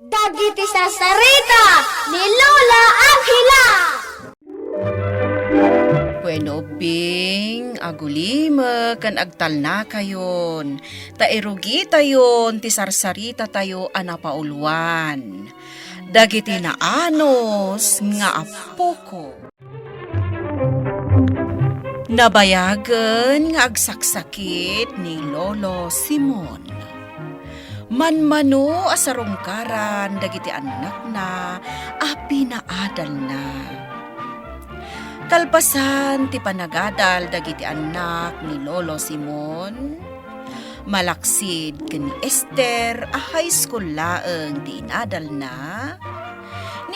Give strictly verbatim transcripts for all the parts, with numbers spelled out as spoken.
Dagiti sarsarita ni Lola Angela. Bueno, Bing, agulimek ken agtalnakayon, ta irugitayon ti sarsaritatayo a napauluan. Dagiti naanos nga appoko. Nabayagen nga agsaksakit ni Lolo Simon. Manmano a sarungkaran dagiti annakna a pinaadalna. Kalpasan ti panagadal dagiti annak ni Lolo Simon, malaksid ken ni Esther a high school laeng ti inadalna,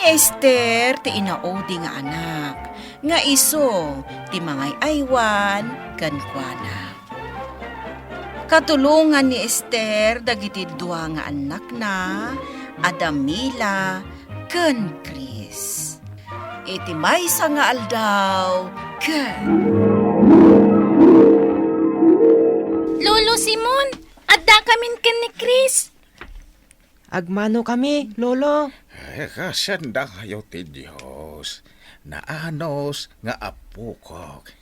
ni Esther ti inaudi nga anak, nga isu ti mangay-aywan kenkuana. Katulongan ni Esther dagiti dua nga annakna, a da Mila ken Chris. Iti maysa nga aldaw, ken Lolo Simon, addakamin ken ni Chris. Agmanokami, Lolo. Ay, kasenda kayo ti Dios. Naanos nga appokok.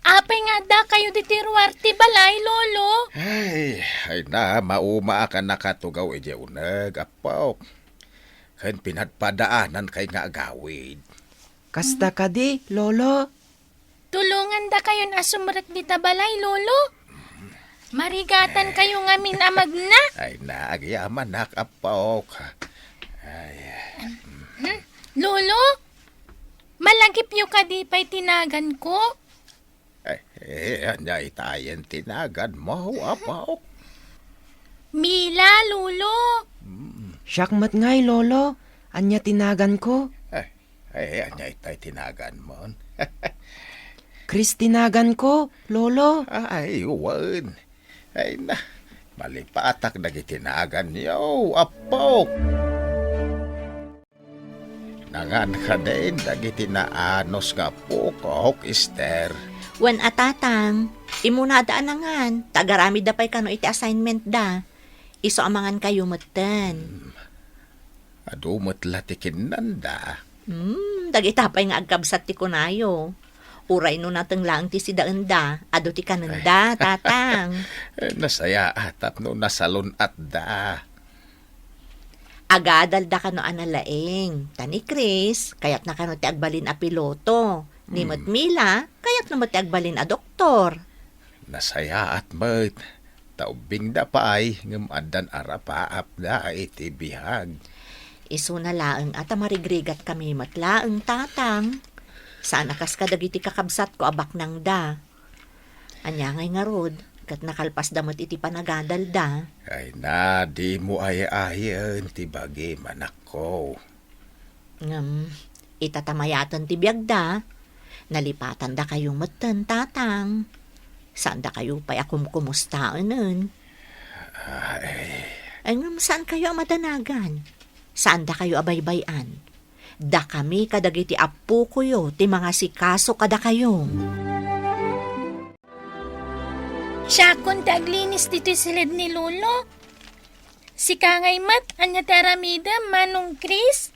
Apay nga adda kayo ditoy ruar ti balay, Lolo? Ay, ay na, mauma a nakatugaw idiay uneg, appok. Ken pinadpadaanan kay nga agawid. Kasta kadi, Lolo? Tulongandakayon a sumrek dita balay, Lolo. Marigatan kayo ngamin a magna. Ay na, agyamanak, appok. Ay. Hmm? Lolo, malagipyo kadi pay ti naganko? Eh, eh, ania itayen ti naganmo, appok? Mila, Lolo. Mm. Siak met ngay, Lolo. Ania ti naganko? Eh, eh, ania itay ti naganmon? Chris ti naganko, Lolo. Ay, wen. Ay na, malipatak dagiti naganyo, appok. Nangan kadin dagiti naanos nga appokok, Esther. Wen a, Tatang, immunada a nangan, ta agaramidda pay kano iti assignment da. Isu a mangan kayo metten. Hmm. Adu met la ti kinnanda. Hmm, dagita pay nga agkabsat ti kunayo. Uray no nateng laeng ti sidaenda, adu ti kanenda, Tatang. Nasayaat tapno nasalun-atda. Agadalda kano a nalaing. Ta ni Chris, kayatna kano ti agbalin a piloto. Ni met Mila, kayatna met ti agbalin a doktor. Nasayaat met, ta ubbingda pay ngem addan arapaapda iti biag. Isuna laeng a ta marigrigatkami met laeng, Tatang. Saan a kas kadagiti kakabsatko a baknangda. Ania ngay ngarud, ket nakalpasda met iti panagadalda. Ay na, dimo ay-ayen ti bagim, anakko. Ngem, ita ta mayaten ti biagda, nalipatandakayo metten, Tatang. Saandakayo pay a kumkumustaenen. Ay. Ay, ngem saankayo a madanagan? Saandakayo a baybay-an? Dakami kadagiti appokoyo ti mangasikaso kadakayo. Siakon ti aglinis ditoy siled ni Lolo. Sika ngay met, ania ti aramidem, Manong Chris?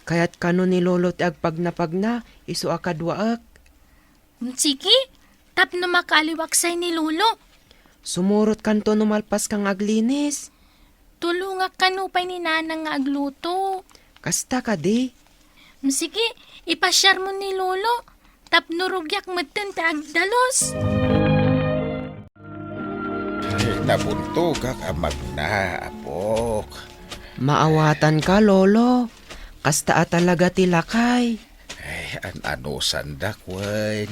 Kayat kano ni Lolo ti agpagnapagna, isu a kaduaek. Sige, tapno makaaliwak say ni Lolo. Sumurot kanto no malpas kang aglinis. Tulongak kano pay ni Nanang nga agluto. Kasta kadi? Mm, sige, ipasiarmo ni Lolo, tapno rugiak metten ti agdalus. Ay, nabuntogak a magna, apok. Maawatanka, Lolo. Kasta a talaga ti lakay. Ay, an-anusandak, wen.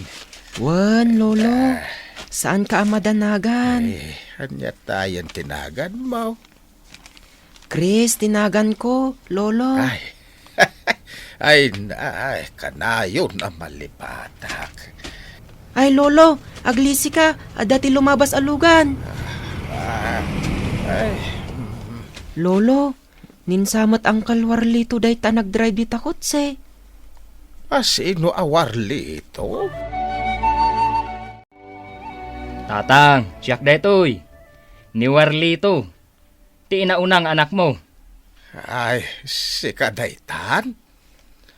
Wen, Lolo. Ah. Saanka a madanagan? Ay, ania tayen ti naganmo? Chris, ti naganko, Lolo. Ay. Ay, na, ay, kanayon a malipatak. Ay, Lolo, aglisika, adda ti lumabas a lugan. Ah, ay. Lolo, ninsa met Uncle Warlito dayta a nagdrive dita kotse. A sino a Warlito? Tatang, siak daytoy. Ni Warlito. Ti inauna nga anakmo. Ay, sika daytan?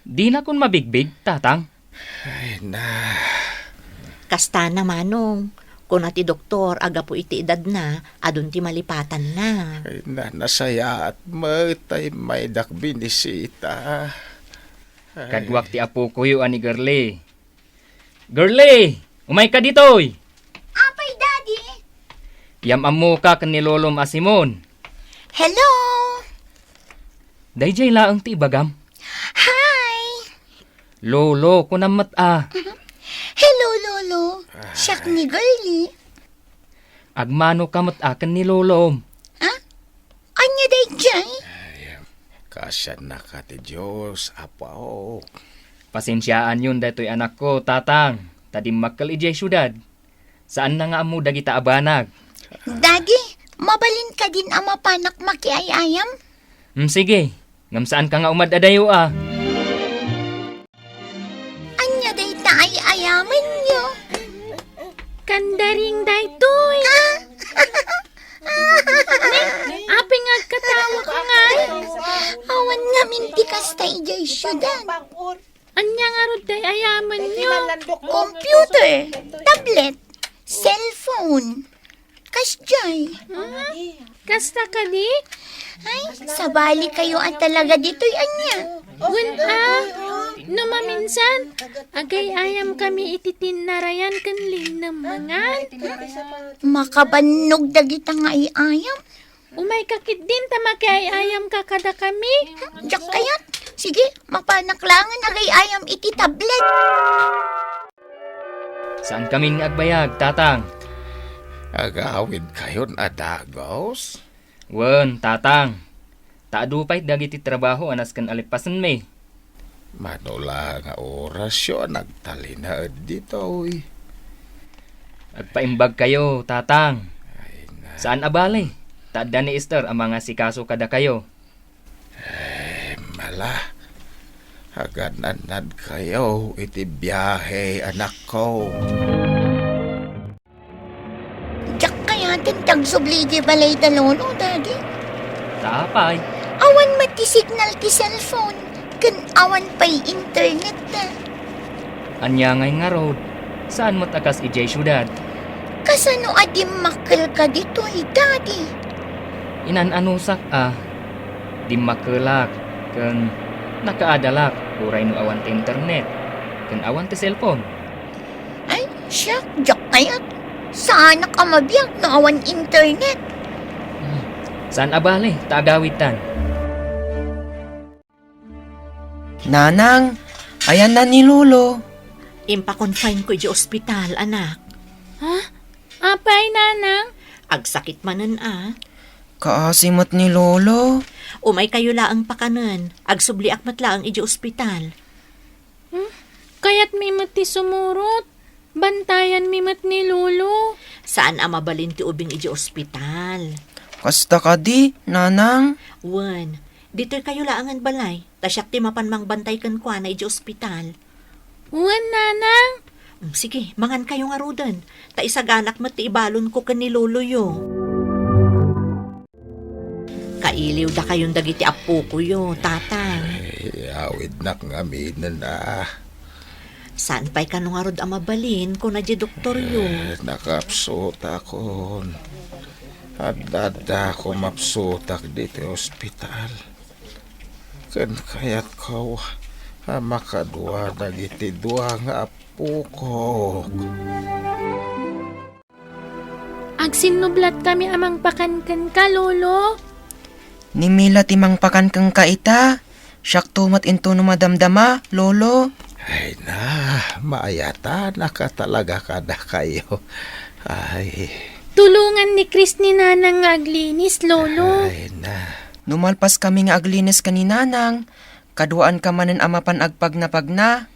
Dinakon mabigbig, Tatang. Ay, na. Kasta na, Manong. Kuna ti doktor, a gapu iti edadna, adun ti malipatanna. Ay, na, nasayaat met ta immaydak binisita. Ay. Kaduak ti apokoyo a ni Girlie. Girlie, umayka ditoy! Apay, Daddy? Yam-ammoka ken ni Lolom a Simon. Hello! Daydiay laeng ti ibagam. Hi! Lolo, kunam met a. Hello, Lolo. Siak ni Girlie. Agmanoka met a ken ni Lolom. Ha? Ania daydiay? Ay, kaasiannaka ti Dios, Apo. Pasensiaanyon daytoy anakko, Tatang, ta dimmakkel idiay siudad. Saanna nga ammo dagita a banag. Daddy, mabalin kadin a mapanak makiay-ayam? Hmm, sige. Ngem saanka nga umad-adayo a. Ania dayta ay-ayamenyo? Kandaring daytoy. Ah! Apay nga agkatawaka ngay? Awan ngamin ti kasta idiay siudad. Ania ngarud ti ay-ayamenyo? Computer, tablet, cellphone. Kasdiay. Hmm? Kasta kadi? Ay, sabali kayo a talaga ditoy ania. Wen a, no maminsan, agay-ayam kami iti tinnarayan ken linnemmengan. Makabannog dagita nga ay-ayam. Umayka ketdin ta makiay-ayamka kadakami. Diak kayat. Sige, mapanak laengen agay-ayam iti tablet. Saankamin nga agbayag, Tatang. Agawidkayon a dagus? Wen, Tatang. Ta adu pay dagiti trabaho a nasken a leppasenmi. Mano la nga orasyo a nagtalinaed ditoy? Agpaimbagkayo, Tatang. Ay, na. Saan a bale, ta adda ni Esther a mangasikaso kadakayo. Ay, mala. Agan-annadkayo iti biahe, anakko. Diak kayaten ti agsubli idiay balay da Lolo, Daddy. Ta apay? Awan met ti signal ti cellphone, ken awan pay internet da. Ania ngay ngarud? Saan met a kas idiay siudad? Kasano a dimmakkelka ditoy, Daddy? Inan-anusak a. Dimmakkelak ken nakaadalak uray no awan ti internet ken awan ti cellphone. Ay, siak, diak kayat. Saanak a mabiag no awan internet. Hmm. Saan a bale, ta agawidtan. Nanang, ayanna ni Lolo? Impakonfineko idiay ospital, anak. Ha? Apay, Nanang? Agsakit manen a. Kaasi met ni Lolo. Umaykayo laeng pakanen. Agsubliak met laeng idiay ospital. Hmm? Kayatmi met ti sumurot. Bantayanmi met ni Lolo. Saan a mabalin ti ubing idiay ospital. Kasta kadi, Nanang? Wen, ditoykayo laengen balay, ta siak ti mapan mangbantay kenkuana idiay ospital. Wen, Nanang. Mm, sige, mangankayo ngaruden, ta isaganak met ti ibalonko ken ni Loloyo. Kailiwdakayon dagiti appokoyo, Tatang. Ay, awidnak ngaminen a. Saan pay kano ngarud a mabalin, kuna di doktoryo? Eh, nakapsutakon. Adda-adda ko mapsutak ditoy ospital. Ken kayatko a makadua dagiti dua nga appokok. Agsinnublatkami a mangpakan kenka, Lolo. Ni Mila ti mangpakan kenka ita. Siakto met intono madamdama, Lolo. Ay na, maayatanak a talaga kadakayo. Ay. Tulongan ni Chris ni Nanang nga aglinis, Lolo. Ay na. No malpaskami nga aglinis ken ni Nanang, kaduaanka manen a mapan agpagnapagna.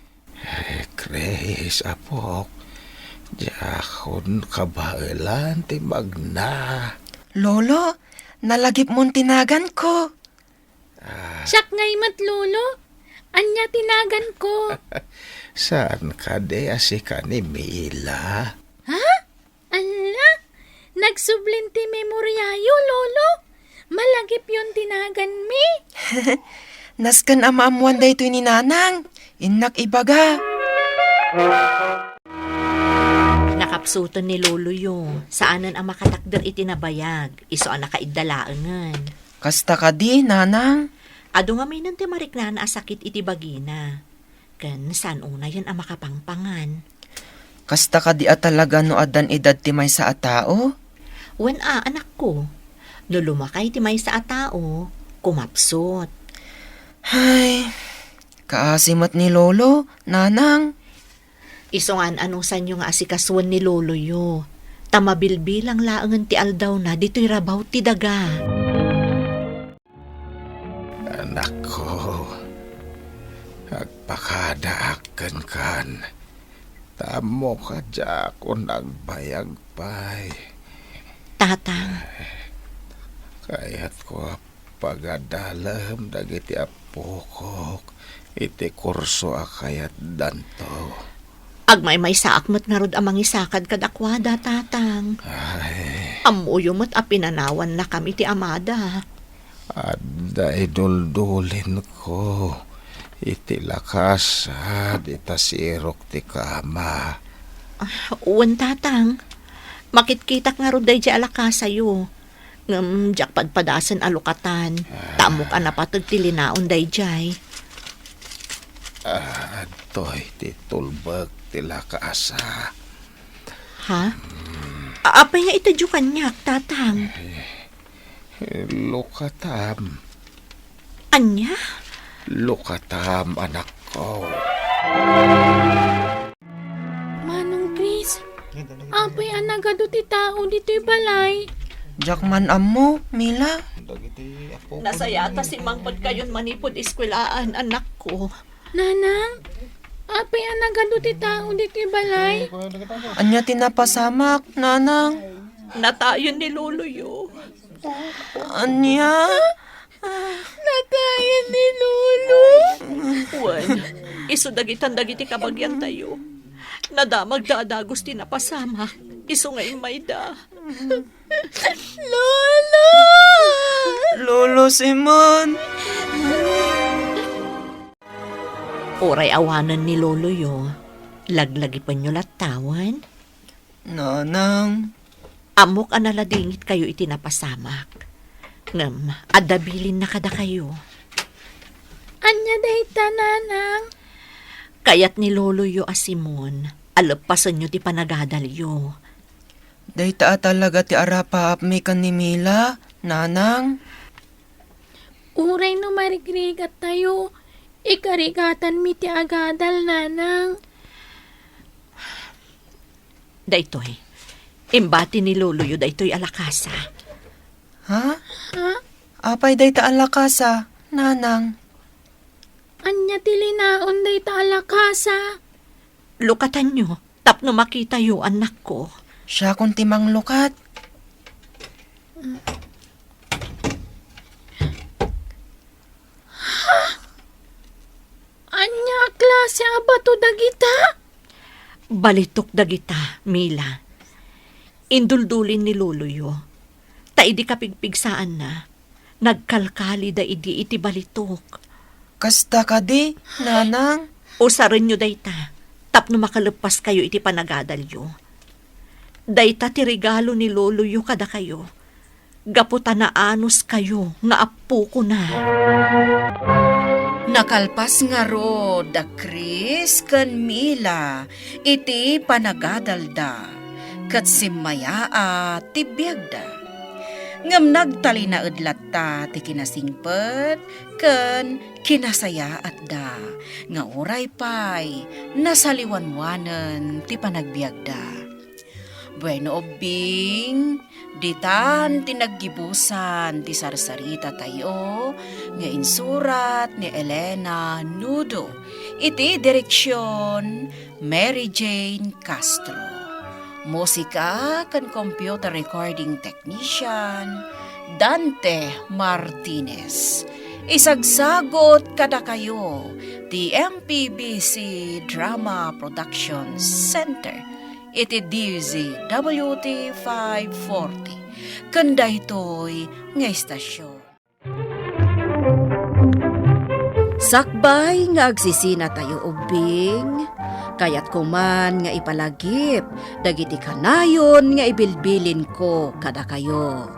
Ay, Chris, apok, diakon kabaelan ti magna. Lolo, nalagipmon ti naganko. Ah. Siak ngay met, Lolo. Ania ti naganko? Saan kadi a sika ni Mila? Ha? Ala, nagsublin ti memoriayo, Lolo. Malagipyon ti naganmi. Nasken a maammoan daytoy ni Nanang. Innak ibaga. Nakapsuten ni Loloyo. Saanen a makatakder iti nabayag. Isu a nakaidda laengen. Kasta kadi, Nanang? Adu ngamin ti mariknana a sakit iti bagina. Ken saan unayen a makapangpangan. Kasta kadi a talaga no addan edad ti maysa a tao? Wen a, anakko. No lumakay ti maysa a tao, kumapsut. Hay, kaasi met ni Lolo, Nanang. Isu nga an-anusanyo nga asikasuen ni Loloyo, ta mabilbilang laengen ti aldawna ditoy rabaw ti daga. Anakko, agpakadaak kenkan, ta ammok a diak nagbayag pay. Tatang. Kayatko a pagadalem dagiti appokok iti kurso a kayatdanto. Agmaymaysaak met ngarud a mangisakad kadakuada, Tatang. Ay. Ammoyo met a pinanawannakam iti amada. Adda iduldulinko iti lakasa dita sirok ti kama. Ah, wen, Tatang. Makitkitak ngarud daydiay a lakasayo. Ngem diak padpadasen a lukatan. Ah. Ta ammok a napateg ti linaon daydiay. Ah, adtoy ti tulbek ti lakasa. Ha? A-, apay nga itedyo kaniak, Tatang? Eh, lukatam. Ania? Lukatam, anakko. Manong Chris, apay a nagadu ti tao ditoy balay? Diak man ammo, Mila. Nasayaatta simmangpetkayon manipud eskuelaan, anakko. Nanang, apay a nagadu ti tao ditoy balay? Ania ti napasamak, Nanang? Natayen ni Loloyo. Ania? Natayen ni Lolo. Wen, isu dagitan dagiti kabagiantayo. Nadamagda a dagus ti napasamak. Isu nga immayda. Lolo! Lolo Simon! Uray awanen ni Loloyo, laglagipenyo latta wen? Nanang. Ammok a naladingitkayo iti napasamak. Ngem, adda bilinna kadakayo. Ania dayta, Nanang? Kayat ni Loloyo a Simon a leppasenyo ti panagadalyo. Dayta a talaga ti arapaapmi ken ni Mila, Nanang. Uray no marigrigattayo, ikarigatanmi ti agadal, Nanang. Daytoy, imbati ni Loloyo daytoy a lakasa. Ha? Ha? Apay dayta a lakasa, Nanang? Ania ti linaon dayta a lakasa? Lukatanyo, tapno makitayo, annakko. Siakon ti manglukat. Ania a klase a bato dagita? Balitok dagita, Mila. Induldulin ni Loloyo. Ta idi kapigpigsaanna, nagkalkalida idi iti balitok. Kasta kadi, Nanang? Usarenyo dayta, tapno makaleppaskayo iti panagadalyo. Dayta ti regalo ni Loloyo kadakayo, gapu ta naanuskayo nga appokona. Nakalpas ngarud da Chris ken Mila iti panagadalda, ket simmayaat ti biagda. Ngem nagtalinaed latta ti kinasingpet ken kinasayaatda, nga uray pay nasaliwanwanen ti panagbiagda. Bueno, ubbing, ditan ti naggibusan ti sarsarita tayo nga insurat ni Elena Nudo iti direksyon Mary Jane Castro. Musika ken computer recording technician, Dante Martinez. Isagsagot kadakayo ti M P B C Drama Production Center iti D Z W T five forty. Ken daytoy nga istasyon. Sakbay nga agsisinatayo ubbing, kayatko man nga ipalagip dagiti kanayon nga ibilbilinko kadakayo.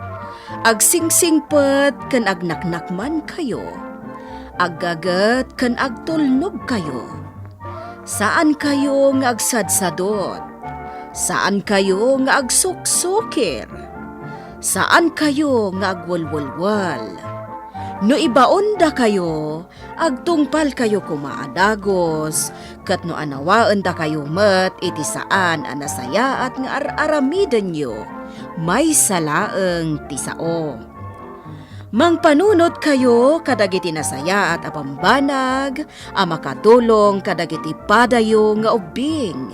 Agsingsingpet ken agnaknakmankayo. Aggaget ken agtulnogkayo. Saankayo nga agsadsadot. Saankayo nga agsuksukir. Saankayo nga agwelwelwel. No ibaondakayo, agtungpalkayo koma a dagus, ket no anawaendakayo met iti saan a nasayaat nga ar-aramidenyo, maysa laeng ti sao. Mangpanunotkayo kadagiti nasayaat a bambanag a makatulong kadagiti padayo nga ubbing.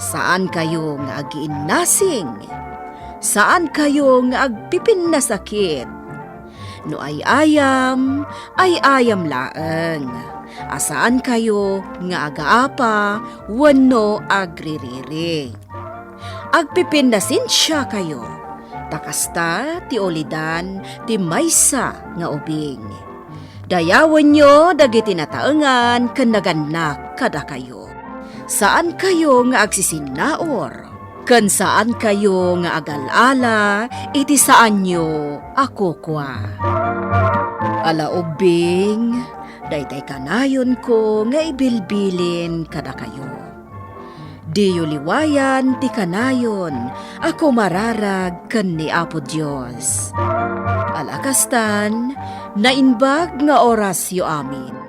Saankayo nga agiinnasing. Saankayo nga agpipinnasakit. No ay-ayam, ay-ayam laeng. A saankayo nga agaapa wenno agririri. Agpipinnasensiakayo, ta kasta ti ulidan ti maysa nga ubing. Dayawenyo dagiti nataengan ken nagannak kadakayo. Saankayo nga agsisinnaur, ken saankayo nga agal-ala iti saanyo a kukua. Ala ubbing, daytay kanayonko nga ibilbilin kadakayo. Diyo liwayan ti kanayon a kumararag ken ni Apo Dios. Ala kastan, naimbag nga orasyo amin.